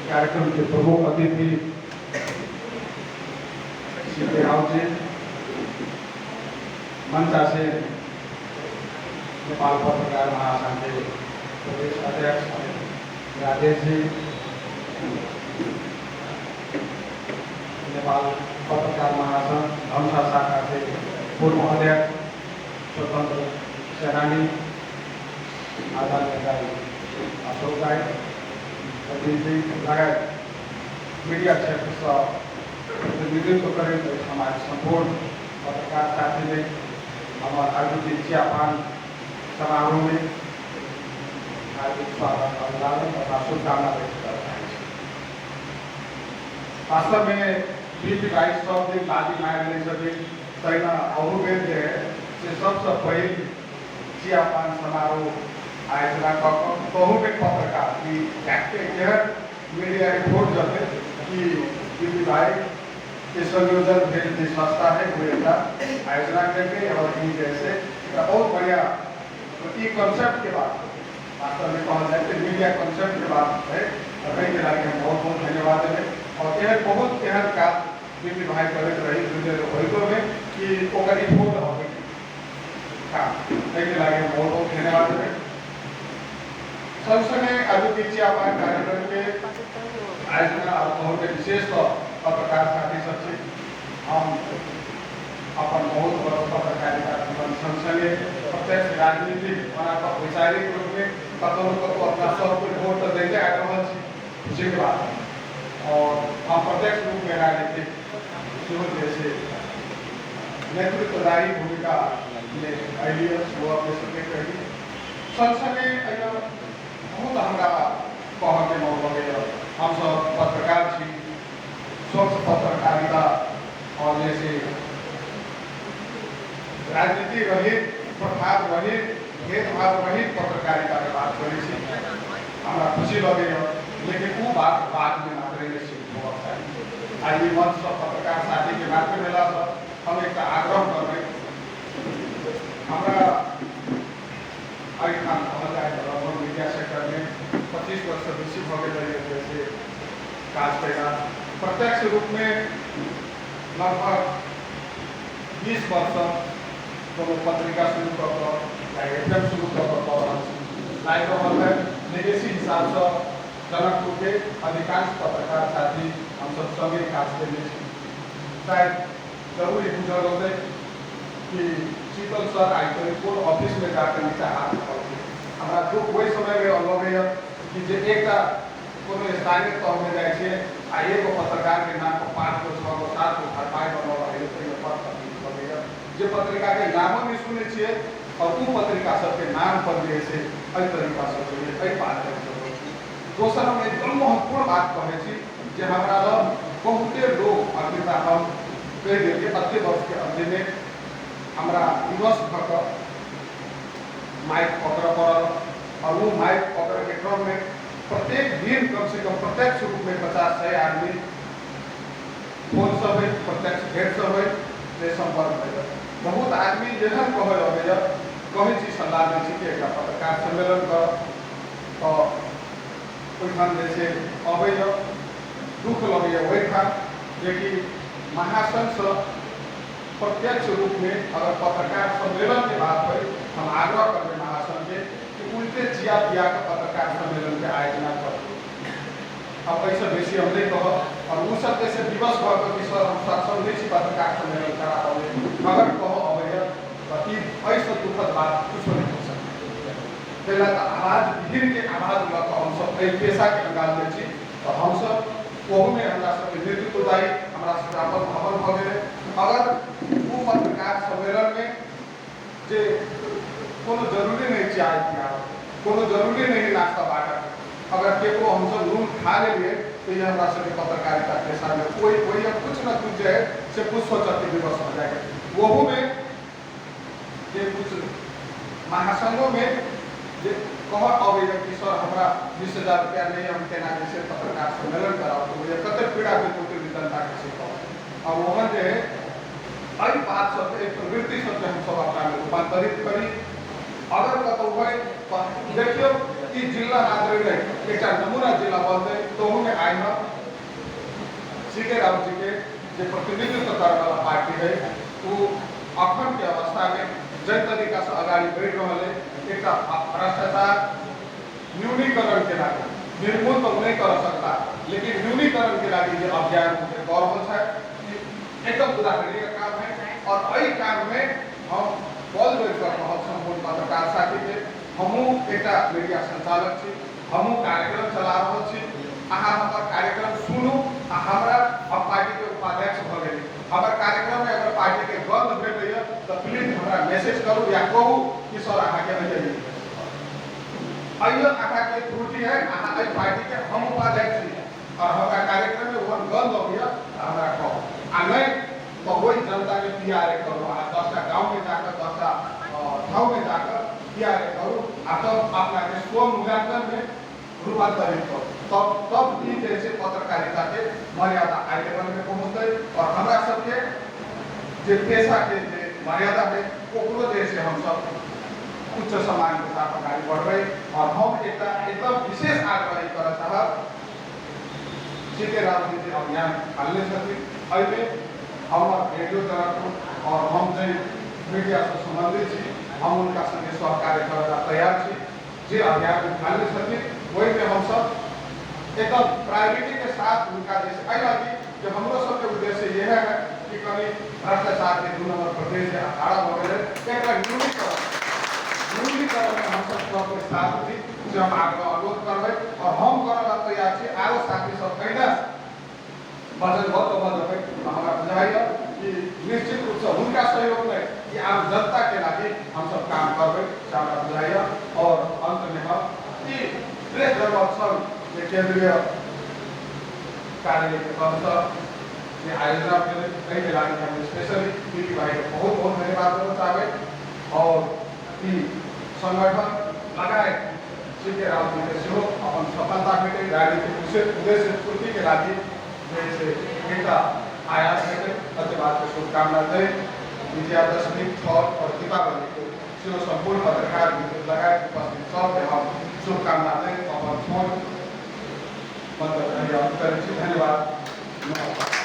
कार्यक्रम के प्रमुख अतिथि सी राउत जी, मंचा से नेपाल पत्रकार महासंघ के प्रदेश अध्यक्ष राजेश जी, नेपाल पत्रकार महासंघ धनुषा शाखा के पूर्व अध्यक्ष स्वतंत्र सेनानी आदरणीय दाई अशोक दाई, सतीश जी लगायत मीडिया क्षेत्रसँ प्रतिनिधित्व करैत हमार सम्पूर्ण पत्रकार साथीमे हमर आजुके चियापान समारोहमे हार्दिक स्वागत, अभिवादन तथा शुभकामना व्यक्त करऽ चाहै छी। वास्तवमे बीपी भाइ सब दिन बाजी मारि लै छथिन, तहिना अहू बेर जे है से सबसँ पहिल चियापान समारोह आयोजना कऽ कऽ तहूमे पत्रकार ई एहन मीडिया रिपोर्ट जतै कि बीपी भाइ के संयोजन भेल जे संस्था है ओ एकटा आयोजना केलकै और ई जे से एकटा बहुत बढ़िया ई कॉन्सेप्ट के बात वास्तवमे कहल जाय तऽ मीडिया कॉन्सेप्ट के बात है। एहिके लागि हम बहुत बहुत धन्यवाद देबै और एहन बहुत एहन काज बीपी भाइ करैत रही जुड़ल होइतोमे कि ओकर रिपोर्ट अबै काम, एहिके लागि हम बहुत बहुत धन्यवाद देबै। संग संगे आजुके चियापान कार्यक्रम के आयोजना और बहुत विशेष तौर पत्रकार साथी सब छी। हम अपन बहुत वर्ष पत्रकारिता जीवन संग संगे प्रत्यक्ष राजनीतिक ओना तऽ वैचारिक रूपमे कतहु ने कतहु अपना सबके वोट तऽ दैते आबि रहल छी, खुशीके बात। और हम प्रत्यक्ष रूपमे राजनीतिक सेहो जे से नेतृत्वदायी भूमिकामे अयलियै, सेहो अपने सबके कही। संग संगे एहिमे बहुत हमरा कहऽके मोन लगैए, हमसब पत्रकार छी, स्वच्छ पत्रकारिता और जैसे राजनीति रहित, प्रभाव रहित, भेदभाव रहित पत्रकारिताके बात करै छी, हमरा खुशी लगैए। लेकिन ओ बात बादमे मात्रे नहि सिद्ध होबाक चाही। आ ई मंचसँ पत्रकार साथीके माध्यम भेलासँ हम एकटा आग्रह करबै। हमरा एहिठाम कहल जाय तऽ लगभग मीडिया सेक्टरमे 25 वर्षसँ बेसी भऽ गेल रहैए जैसे काज कयला, प्रत्यक्ष रूपमे लगभग 20 वर्षसँ कोनो पत्रिका शुरू कऽ कऽ या एफ एम शुरू कऽ कऽ कऽ रहल छी। लागि रहल है लेगेसी हिसाबसँ जनकपुरके अधिकांश पत्रकार साथी हमसब सङ्गे काज कयने छी। शायद जरूर ई बुझल होतै कि शीतल सर आइ धरि कोन ऑफिसमे जाकऽ नीचा हाथ रखलखिन। हमरा दुःख ओहि समयमे लगैए कि जे एकटा कोनो स्थानीय तहमे जाइ छियै आ एगो पत्रकारके नामपर 5 गो 6 गो 7 गो भरपाइ बनल रहैए, ताहिमे बड़ तकलीफ लगैए। जे पत्रिकाके नामो नहि सुनै छियै आओर ओ पत्रिका सबके नामपर जे है से एहि तरीकासँ होइए, एहि पाठसँ होइए। दोसर हम एकदम महत्वपूर्ण बात कहै छी जे हमरा लग बहुते लोक अखन तऽ हम कहि देलियै एतेक वर्षके अवधिमे हमरा विवश भऽ कऽ माइक पकड़ऽ पड़ल और ओ माइक पकड़ैके क्रममे प्रत्येक दिन कमसँ कम प्रत्यक्ष रूपमे 50-100 आदमी फोनसँ होइ, प्रत्यक्ष भेँटसँ होइ, जे सम्पर्क होइए। बहुत आदमी एहन कहै अबैए, कहै छी, सलाह दै छी कि एकटा पत्रकार सम्मेलन करब, तऽ ओहिठाम जे छै अबैए, दुःख लगैए ओहिठाम जेकि महासंघसँ प्रत्यक्ष रूपमे अगर पत्रकार सम्मेलनके बात होइ, हम आग्रह करबै महासंघके कि उल्टे चिया पिया कऽ पत्रकार सम्मेलनके आयोजना करू। अब एहिसँ बेसी हम नहि कहब। और ओ सब जैसे विवश भऽ कऽ कि सर हम सक्षम नहि छी पत्रकार सम्मेलन कराबऽमे, अगर कहऽ अबैए तऽ ई एहिसँ दुखद बात किछो नहि हो सकैए। ताहि लए तऽ आवाज विहीनके आवाज लऽ कऽ हमसब एहि पेशाके अंगालने छी, तऽ हमसब ओहूमे हमरा सबके नेतृत्वदायी हमरा सबके अपन भवन भऽ गेलै। अगर ओ पत्रकार सम्मेलनमे जे कोनो जरूरी नहि चाय पियाबऽ, कोनो जरूरी नहि नाश्ता बाँटऽ, अगर केकरो हमसब नून खा लेलियै तऽ ई हमरा सबके पत्रकारिता पेशामे कोइ कोइ कुछ न कुछ जे है से कुछ सोचऽके विवश भऽ जाइए। ओहूमे जे कुछ महासंघोमे जे कहऽ अबैए कि सर हमरा 20,000 रुपैआ नहि, हम केना जे छै पत्रकार सम्मेलन कराउ, तऽ होइए कतेक पीड़ा होइत होतै जनताके से कहऽ। आ ओहन जे है एहि बात सबके, एहि प्रवृत्ति सबके हमसब अपनामे रूपान्तरित करी। अगर कतहु होइ तऽ देखियौ ई जिला मात्र नहि, एकटा नमूना जिला बनतै, तहूमे आइ हम सी.के. राउत जी के जे प्रतिनिधित्व करऽ वाला पार्टी है वो अखन के अवस्था में जाहि तरीका से अगाडि बढ़ि रहल है, एकटा भ्रष्टाचार न्यूनीकरण के लागि, निर्मूल तो नहीं कर सकता लेकिन न्यूनीकरण के लागि जे अभियान जे कऽ रहल छै एकदम उदाहरणीय काम है। और एहि काम में हम बल जोड़ि कऽ कहब सम्पूर्ण पत्रकार साथी के, हमहूँ एकटा मीडिया संचालक छी, हमहूँ कार्यक्रम चला रहल छी, अहाँ हमर कार्यक्रम सुनू आ हमरा, हम पार्टीके उपाध्यक्ष भऽ गेली, हमर कार्यक्रममे अगर पार्टीके गंध भेटैए तऽ प्लीज हमरा मैसेज करू या कहू कि सर अहाँके अइयो अहाँके त्रुटि है, अहाँ एहि पार्टीके हम उपाध्यक्ष छी और हमरा कार्यक्रममे ओहन गंध अबैए तऽ हमरा कहू, आ नहि तऽ ओहि जनताके पीआरए करू, अहाँ 10टा गाँवमे जाकऽ 10टा ठाउँमे जाकऽ पीआरए करू आ तब अपनाके स्वमूल्यांकनमे रूपांतरित करू, तब तब ई जे छै पत्रकारिता के मर्यादा हाई लेवल में पहुँचतै और हमरा सबके जे पेशा के जे मर्यादा है ओकरो जे छै हमसब उच्च सम्मान के साथ अगाडि बढ़बै। और हम एकटा एकदम विशेष आग्रह ई करऽ चाहब, सी.के. राउत जी जे अभियान ठानले छथिन एहिमे हमर रेडियो जनकपुर और हम जे मीडिया से संबंधित छी हम हुनका संगे सहकार्य करऽ ला तैयार छी। जे अभियान ठानले छथिन ओहिमे हमसब एकदम प्रायोरिटी के साथ हुनका जे एहि लागी जे हमरो सबके उद्देश्य इएह है कि कनि भ्रष्टाचार के 2 नंबर प्रदेश जे अखाड़ा भऽ गेलै एकरा न्यूनीकरण में हमसब सबके साथ छी से हम आग्रह अनुरोध करबै और हम करऽ ला तैयार छी। आरो साथी सब कहिना वचनबद्ध भऽ जेबै तऽ हमरा बुझाइए कि निश्चित रूपसँ हुनका सहयोग नहि कि आम जनता के लागि हमसब काम करबै से हमरा बुझाइए। और अन्तमे हम ई प्रेस जनमत संघ जे केन्द्रीय कार्यालयके तरफसँ जे आयोजना भेलै एहिके लागि हम स्पेशली दीदी भाइके बहुत बहुत धन्यवाद देना चाहबै। और ई संगठन लगायत सी.के. राउत जीके सेहो अपन सफलता भेटै, राजनीतिक उद्देश्य पूर्तिके लागि जे से एकटा आयास भेटै, अति बातके शुभकामना दैत विजयादशमी, छठ और दीपावलीके सेहो सम्पूर्ण पत्रकार मित्र लगायत उपस्थित सबके हम शुभकामना दैत अपन छोट मन्तव्य करै छी। धन्यवाद। नमस्कार।